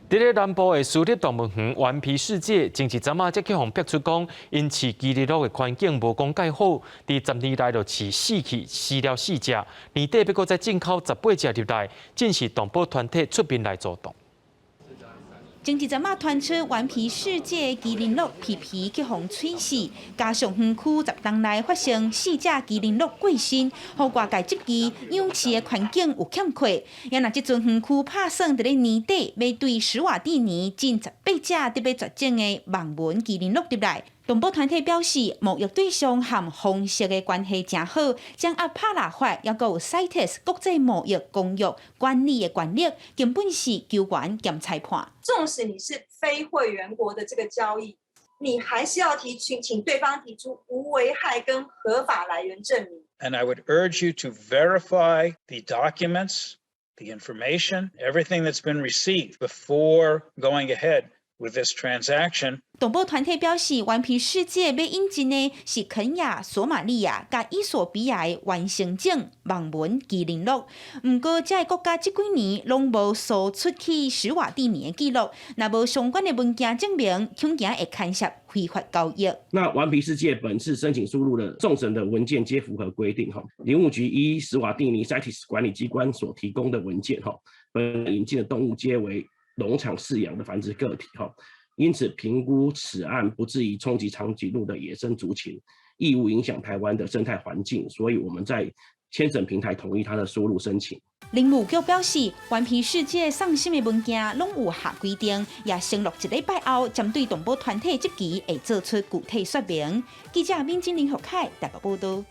佇咧南部的私立動物園頑皮世界，前一陣仔才去予逼出講，𪜶飼麒麟鹿的環境無講蓋好，佇10年內就飼死去死了四隻，年底欲閣再進口18隻入來，正是動保團體出面來阻擋。前一陣仔傳出頑皮世界麒麟鹿皮皮去予催死，加上園區10冬內發生四隻麒麟鹿過身，予外界質疑養飼的環境有欠缺。也若這陣園區拍算佇咧年底欲對史瓦蒂尼進18隻得欲絕種的網紋麒麟鹿入來。動保團體表示，貿易對象和方式的關係誠好，掌握帕納法，抑閣有 CITES 國際貿易公約管理的權力，根本是球員兼裁判。縱使你是非會員國的這個交易，你還是要提請請對方提出無危害跟合法來源證明。 And I would urge you to verify the documents, the information, everything that's been received before going ahead with this transaction. 動保團體表示，頑皮世界欲引進的是肯亞、索馬利亞佮衣索比亞的原生種網紋麒麟鹿。毋過，這个國家這幾年攏無輸出去史瓦蒂尼的記錄，若無相關的文件證明，恐驚會牽涉非法交易。那頑皮世界本次申請輸入的送審的文件皆符合規定，哈，林務局依史瓦蒂尼 CITES 管理機關所提供的文件，哈，本引進的動物皆為農場飼養的繁殖個體，哈。因此，評估此案不至於衝擊長頸鹿的野生族群，亦無影響台灣的生態環境，所以我們在簽審平台同意它的輸入申請。林務局表示，頑皮世界送審的文件攏有下規定，也承諾一禮拜後針對動保團體質疑會做出具體說明。記者閔金林、何凱台北報道。